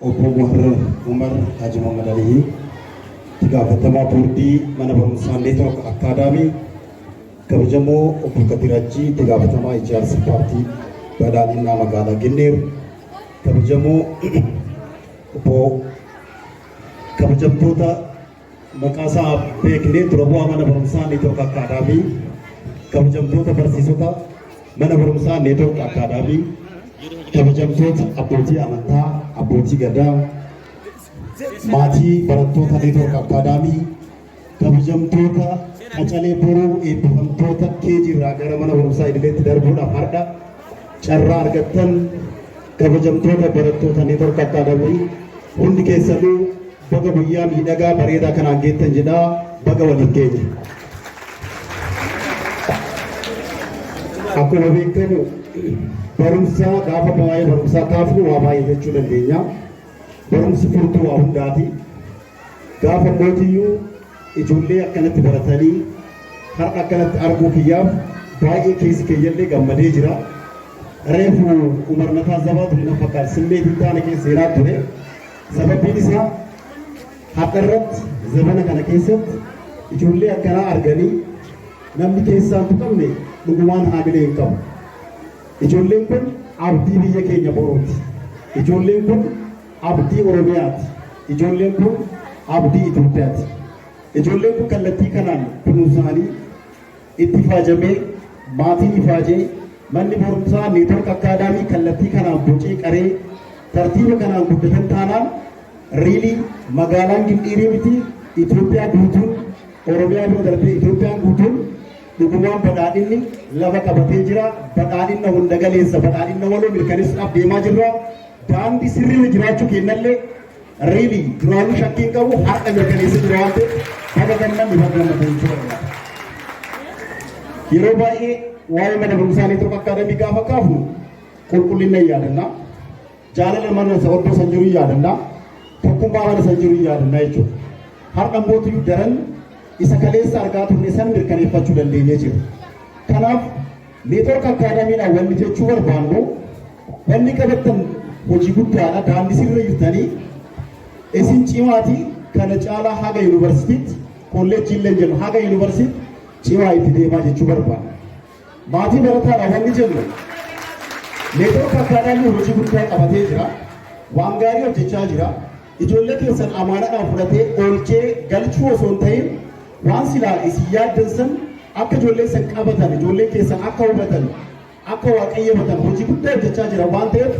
Obbo Muharrar Umar Haji Muhammad Aliyyi, itti gaafatamaa boordii mana barumsaa Network Academy, kabajamoo obbo Kadir Hajjii, itti gaafatamaa ijaarsa paartii badhaadhinaa magaalaa Ginneer, kabajamoo obbo kabajamtoota maqaa isaa beeknee dura bu'aa mana barumsaa Network Academy, kabajamtoota barsiisota mana barumsaa Network Academy, kabajamtoota abbootii amantaa, abbootii gadaa, maatii barattoota Network Academy, kabajamtoota qacalee boruu eebbifamtoota KG irraa gara mana barumsaa idileetti darbuudhaaf har'a carraa argattan, kabajamtoota barattoota Network Academy, hundi keessanuu baga guyyaa miidhagaa bareedaa kanaan geettan jedhaa, baga waliin geenye. Akkuma beekamu barumsa gaafa waa'ee barumsaa kaafnu waa baay'ee jechuu dandeenya. Barumsi furtuu waa hundaati. Gaafa mootiyyuu ijoollee akkanatti baratanii har'a akkanatti arguu kiyyaaf baay'ee keessi kiyyallee gammadee jira. Reefu Umar Nataa Zabaatu na fakkaata simmeetiin taane keessa seenaa ture. Sababbiin isaa har'a irratti zabana kana keessatti ijoollee akkanaa arganii namni keessaan tuqamne dhugumaan haamilee hin qabu. Ijoolleen kun abdii biyya keenya boruuti. Ijoolleen kun abdii Oromiyaati. Ijoolleen kun abdii Itoophiyaati. Ijoolleen kun kallattii kanaan kunuunsaanii itti ifaajamee, maatiin ifaajee, manni barumsaa Network Academy kallattii kanaan bocee qaree tartiiba kanaan guddatan taanaan, really magaalaan Gindhiirii miti, Itoophiyaa guutuun, Oromiyaa bira darbee Itoophiyaan guutuun dhugumaan badhaadhinni lafa qabatee jira. Badhaadhinna hunda galeessa, badhaadhinna waloo mirkaneessuudhaaf deemaa jirra. Daandii sirriirra jiraachuu kennallee really duraanuu shakkiin qabu har'a mirkaneessee jira waan ta'eef baga gammanne, baga gammadne jechuu barbaada. Yeroo baay'ee waa'ee mana barumsaa Network Academy gaafa kaafnu qulqullina hin yaadanna. Jaalala mana isa oddoo san jiru hin yaadanna. Tokkummaa mana san jiru hin yaadanna jechuudha. Har'a mootiyyuu daran isa kaleessa argaa turre san mirkaneeffachuu dandeenyee jira. Kanaaf Network Academydhaan wanni jechuu barbaannu, wanni qabattan hojii guddaadha. Daandii sirra jirtanii isin cimaati, kana caalaa haga yuunivarsiitiitti, kolleejjii illee jennu, haga yuunivarsiitiitti cimaa itti deemaa jechuu barbaanna. Maatii barataadha wanni jennu, Network Academy hojii guddaa qabatee jira. Waan gaarii hojjechaa jira. Ijoollee keessan amaanaadhaan fudhatee oolchee galchuu osoo hin ta'in, waan silaa isin yaaddan san akka ijoolleen san qabatan, ijoolleen keessan akka hubatan, akka waaqayyabatan hojii guddaa hojjechaa jira waan ta'eef,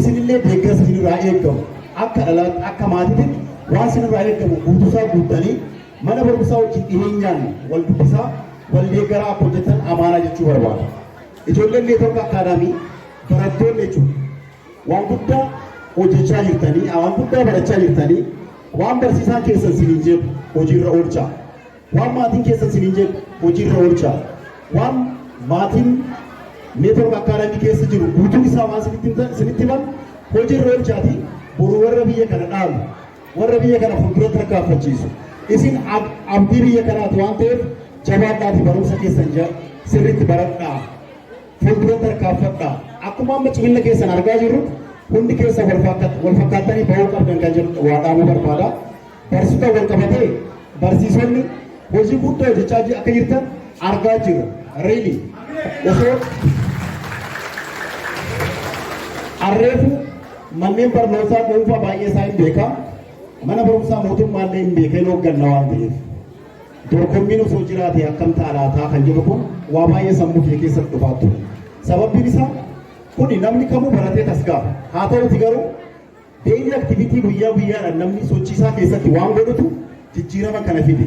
isinillee deeggarsa isinirraa eegamu akka dhalaatti, akka maatiitti waan isinirraa eegamu guutuusaa guuttanii mana barumsaa wajjin dhiheenyaan wal dubbisaa, wal deeggaraa akka hojjetan amaanaa jechuu barbaada. Ijoolleen Network Academy, barattoonni jechuudha. Waan guddaa hojjechaa jirtanii, waan guddaa barachaa jirtanii, waan barsiisaan keessan siniin jedhu hojiirra oolchaa. Waan maatiin keessan siniin jedhu hojiirra oolchaa. Waan maatiin Network Academy keessa jiru guutuun isaa waan sinitti himan hojiirra oolchaati, boru warra biyya kana dhaalu, warra biyya kana fuulduratti tarkaanfachiisu. Isin abdii biyya kanaati waan ta'eef jabaadhaati barumsa keessan sirriitti baradhaa. Fuuldura tarkaanfadhaa. Akkuma amma cimina keessan argaa jirru hundi keessa wal fakkaattanii bahuu qabdan kan jedhu waa dhaamuu barbaada. Barsiisota wal qabatee barsiisonni hojii guddaa hojjechaa akka jirtan argaa jirra. Really. Osoo arreefu manneen barnootaa dhuunfaa baay'ee isaa hin beekaa. Mana barumsaa mootummaallee hin beekee hoogganna waan ta'eef. Dorgommiin osoo jiraate akkam ta'a laataa kan jedhu kun waa baay'ee sammuu kee keessatti dhufaa ture. Sababbiin isaa kuni namni kamuu baratee tasgaafa. Haa ta'uti garuu daily activity, guyyaa guyyaadhaan namni sochiisaa keessatti waan godhutu jijjiirama kana fide.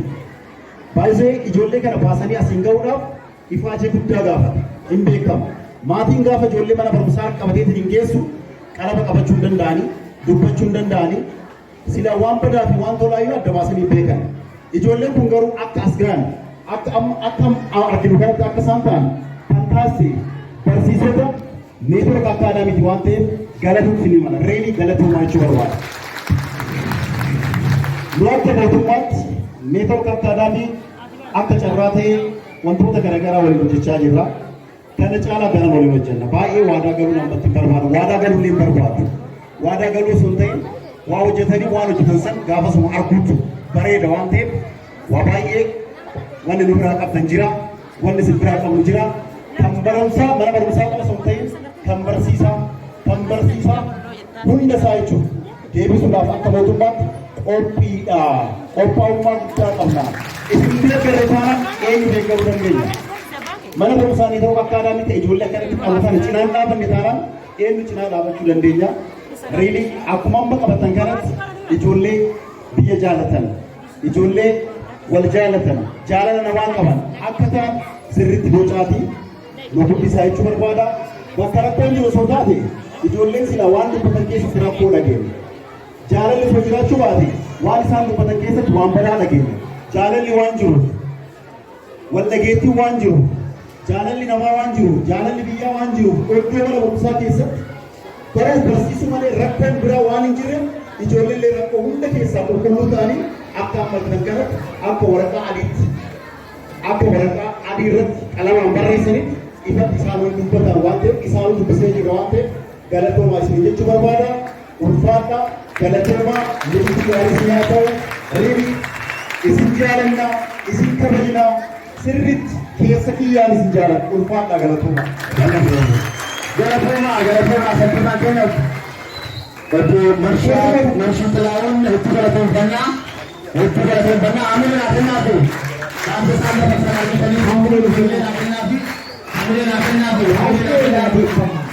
Baay'ee ijoollee kana baasanii asiin ga'uudhaaf ifaajee guddaa gaafata. Hin beekamu. Maatiin gaafa ijoollee mana barumsaa qabateetiin hin geessu, qalama qabachuu hin danda'anii, dubbachuu hin danda'anii, sila waan badaa fi waan tolaayyuu adda baasanii beekan. Ijoolleen kun garuu akka as ga'an, akka amma akka arginu kanatti akka isaan ta'an kan taasise barsiisota Network Academyti waan ta'eef galatuun ni mala. Really galatoomaa jechuu barbaada. Nu akka mootummaatti Network Academy akka carraa ta'ee wantoota garaagaraa waliin hojjechaa jirra. Kana caalaa daran waliin hojjenna. Baay'ee waadaa galuu namatti hin barbaadu. Waadaa galuu illee hin barbaadu. Waadaa galuu osoo hin ta'in Waa hojjetanii waan hojjetan san gaafasuma arguutu bareeda waan ta'eef, waa baay'ee wanni nu biraa qabdan jira, wanni isin biraa qabnu jira. Kan barumsaa mana barumsaa qofa osoo hin ta'in, kan barsiisaa hunda isaa jechuudha. Deebisuudhaaf akka mootummaatti qophiidha. Qophaa'ummaa guddaa qabna. Isin deeggarre taanaan eenyu deeggaruu dandeenya? Mana barumsaa ni ta'uu akka aadaa ta'e, ijoollee akkanatti qabu kana cinaan dhaabanne taanaan eenyu cinaa dhaabachuu dandeenya? Really, akkuma amma qabatan kanatti ijoollee biyya jaalatan, ijoollee wal jaalatan, jaalala namaa qaban akka ta'an sirriitti bocaatii nu guddisaa jechuu barbaada. Bakka rakkoon jiru osoo taate, ijoolleen silaa waan dubbatan keessatti rakkoo dhageenya. Jaalalli osoo jiraachuu baate, waan isaan dubbatan keessatti waan badaa dhageenya. Jaalalli waan jiruuf, wal dhageettiin waan jiruuf, jaalalli namaa waan jiruuf, jaalalli biyyaa waan jiruuf, iddoo mana barumsaa keessatti baruuf barsiisuu malee rakkoon biraa waan hin jirre, ijoolleen rakkoo hunda keessaa qulqulluu ta'anii akka amma jiran kanatti, akka waraqaa adiitti, akka waraqaa adii irratti qalamaan barreessanitti ifatti isaan wal dubbatan waan ta'eef, isaan dubbisee jira waan ta'eef, galatoomaa isin jechuu barbaada. Ulfaadha, galatoomaa, nuti gaarii isin haa ta'u. Really, isin jaalannaa, isin kabajnaa, sirritti keessa kiyyaan isin jaaladha. Ulfaadha, galatoomaa. Galatoomaa, galatoomaa sabboonaa keenyaaf. Obbo Marshaa Marshuu Xilaa'uun hedduu galateeffannaa. Hedduu galateeffannaa. Hamilee naa kennaafi. Dhaamsa isaan dabarsan argitanii hamilee naa kennaafi. Hamilee naa kennaafi. Hamilee naa kennaafi.